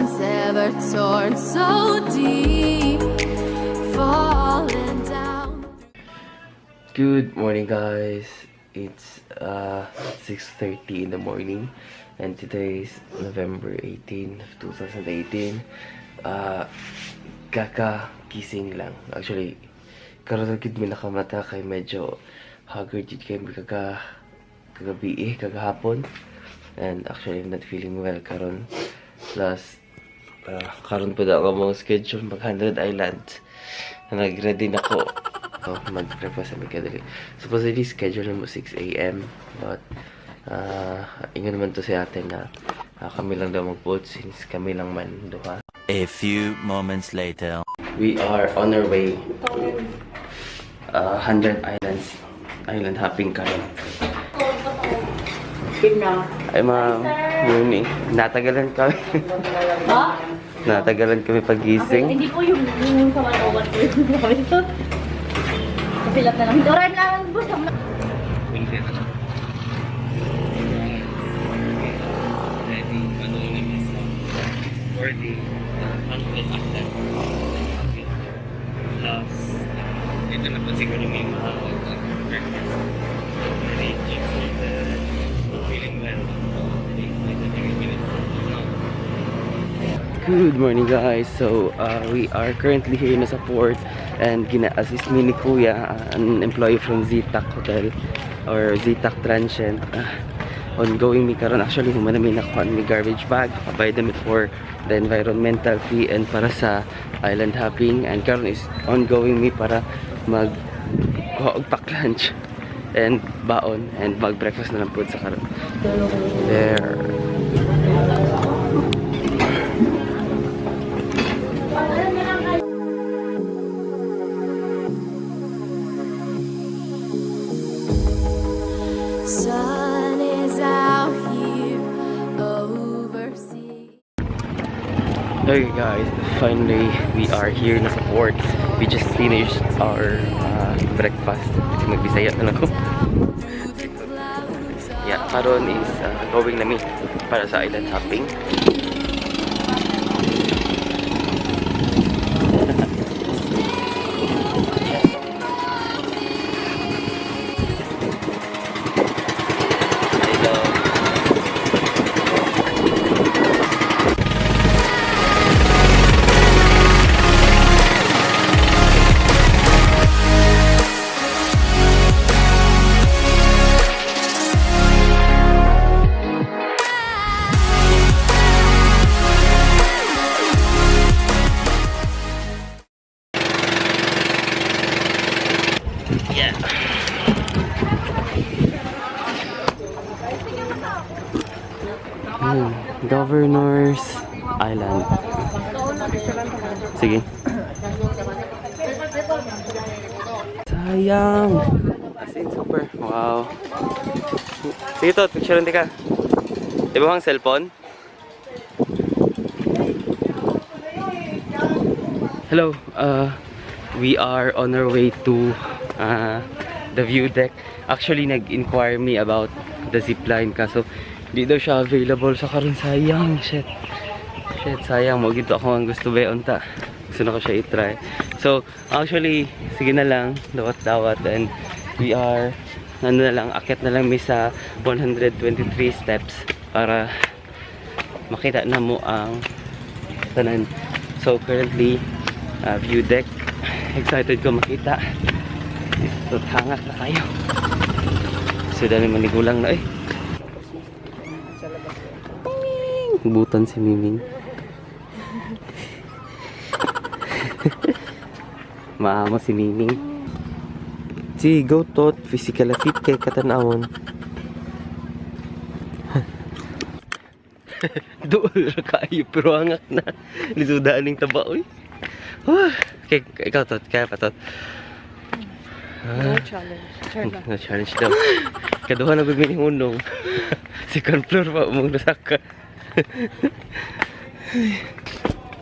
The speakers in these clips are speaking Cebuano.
One's ever torn so deep, falling down. Good morning, guys. It's 6:30 in the morning and today is November 18, 2018. Kaka-gising lang. Actually, karon gid mi nakamata kay medyo haggard jud kay mi kagabi eh, kagahapon. And actually, I'm not feeling well karon. Plus, karon po daw ang mga schedule mag 100 Islands. Nag-ready na ko. Oh, mag-breakfast sa kadali. Supposedly, schedule na mo 6 a.m. But, ingon naman to si ate na kami lang daw mag-boat since kami lang man duha. A few moments later. We are on our way to 100 Islands. Island hopping karon. Ay, ma'am. Morning. Natagalan kami. Ha? Natagalan kami pagising. Hindi po yung sa 101 po yung kami ito. Kapilat na lang. Oran lang, boss. Ready, ano naman sa for the 100 Island. Plus, ito na po siguro may mga breakfast. Very excited. Feeling well. Very excited. Every minute. Good morning, guys. So we are currently here na sa port and gina-assist me ni Kuya, an employee from ZTAC Hotel or ZTAC Transient. Ongoing mi karon, actually human na mi nakuha mi garbage bag. Kabayad na mi for the environmental fee and para sa island hopping, and karon is ongoing mi para mag kuha og pack lunch and baon and mag breakfast na lang po sa karon. There. Sun is out here overseas. Okay guys, finally we are here na sa port. We just finished our breakfast. Kasi magbisaya na lang ko. Through the clouds. Yeah, karon is going na mi para sa island hopping. Hello. Yeah. Governor's Island. Sige. Sayang. As in, super. Wow. Sige to, picture ka. Di ba ang cellphone? Hello. We are on our way to the view deck. Actually, nag-inquire me about the zipline kaso di daw siya available sa karon. Sayang. Shit. Shit, sayang. Mo gito ako ang gusto ba unta. Gusto na ko siya i-try. So, actually, sige na lang. Dawat-dawat. And we are, ano na lang, akyat na lang mi sa 123 steps para makita na mo ang tanan. So, currently, view deck. Excited ko makita. Ito, hangak na kayo. So, dali manigulang na eh. Miming! Butan si Miming. Maamo si Miming. Si go tot physical fit kay katanawon. Dool ra kaayo pero hangak na. Lisudaan ning taba oy. Okay, ikaw tot, kaya pa tot. No challenge. Char lang. No challenge daw. Kaduha na gud mi hunong. Second floor pa umong nasaka.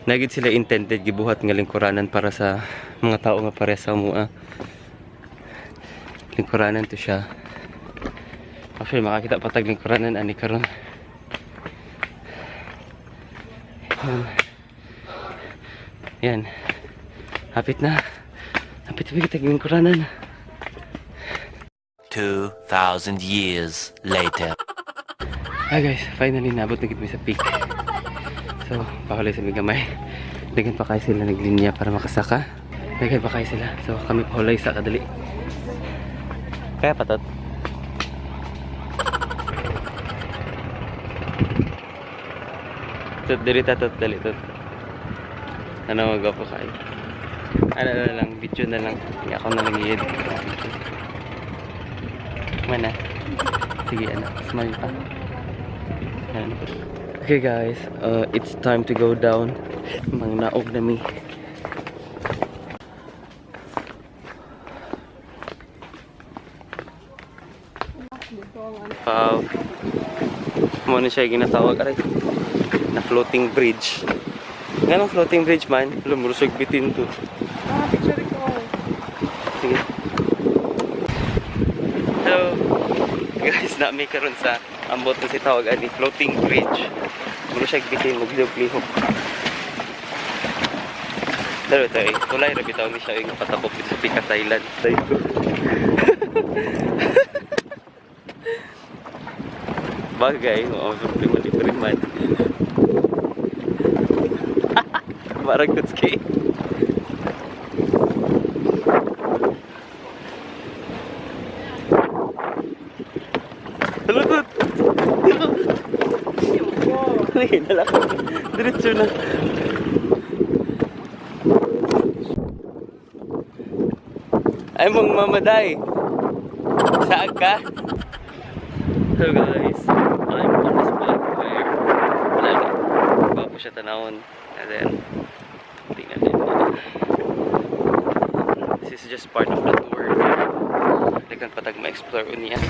Nagid sila intended gibuhat nga lingkuranan para sa mga tao nga pareha sa mua. Lingkuranan to siya. Actually makakita pa tag lingkuranan ani karon. Yan. Yan. Hapit na. Hapit na kita lingkuranan. 2,000 years later. Hi guys, finally naabot na gid mi sa peak. So, pakulay sa mi gamay. Daghan pa kayo sila naglinya para makasaka. Daghan pa kayo sila. So, kami pahulay sa kadali. Kaya patot. Tut, dali ta, tut, dali, tut. Ano, magwapo kayo. Ano na lang, video na lang. Ako na lang i-edit. Mana? Sige, ano, smile pa. Yan. Okay guys, it's time to go down. Mangnaog na mi. Wow. Mo na siya ginatawag aray na floating bridge. Nganong floating bridge man? Lumurusog bitin to. Ah, picture ko. Sige. Hello. Guys, na mi karon sa ambot na si tawag ani floating bridge. Muro siya bitin maglihok-lihok. Pero ito eh, tulay ra bitaw ni siya yung patabok dito sa Picas Island. Bagay, oo, problema libre man. Parang kutski. Hello, tut! Ay, nalak. Diretso na. Ay, mong mamaday. Saan ka? Hello guys. I'm on the spot where wala na. Gwapo siya tanawon. And then, tingnan din muna. This is just part of the tour. Daghan patag ma-explore unya.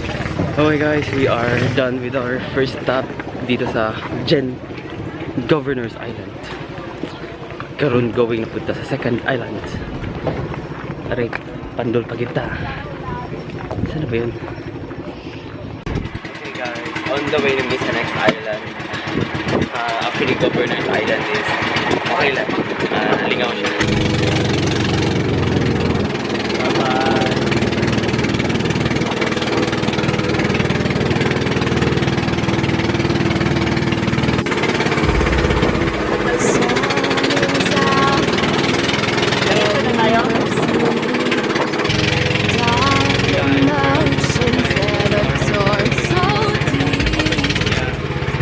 Okay guys, we are done with our first stop dito sa Gen Governor's Island. Karon going na punta sa second island. Aray, pandol pa kita. Saan na ba yun? Okay guys, on the way na mi sa next island. Actually, Governor's Island is okay lang. Lingaw siya. Bye-bye! The sun is out Tayo. Dark emotions ever torn so deep. Yeah,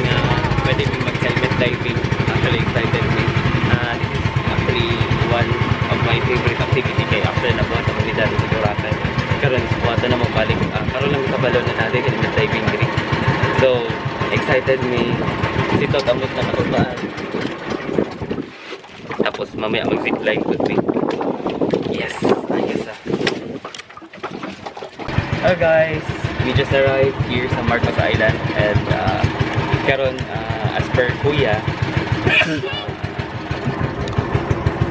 nga pwede mo mag-helmet diving. Actually, excited me. This is actually one of my favorite activity kay after nabuhat ako ni dati sa Boracay. Karon sa buhatan na mabalik. Karon lang kabalo na natin helmet diving diri. So, excited me. Si Tot amot na katubaan. Tapos mamaya mag-zipline with me. Yes! Ayos ah. Hello guys! We just arrived here sa Marcos Island and karon as per Kuya,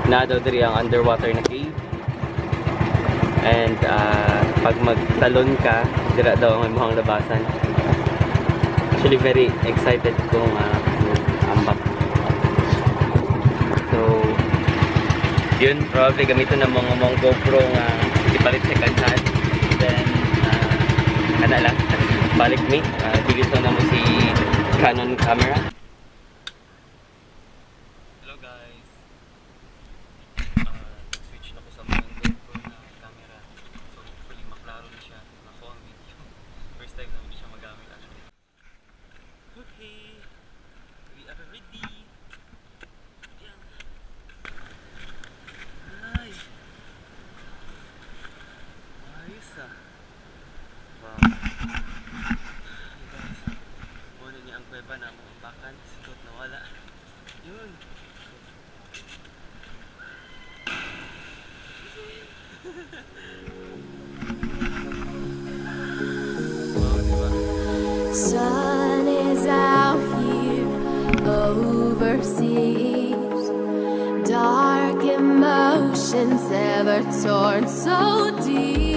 naa daw diri ang underwater na cave. And pag magtalon ka, dira daw ang imong labasan. Actually very excited ko ambak. So yun, probably gamiton ng mga mong GoPro nga ipalit second hand. Then, ana lang, balik mi. Dili na mo si Canon camera. Hello guys. Switch na ko sa mga GoPro na camera. So hopefully maklaro na siya. Makuha ang video. First time namin siya magamit actually. Okay. We are ready. Yan. Ay. Ayos ah. Wow. Ay guys. Muna niya ang kuweba na among ambakan. Sigot na wala. Yun. Wow, di ba? Sun is out here overseas. Dark emotions ever torn so deep.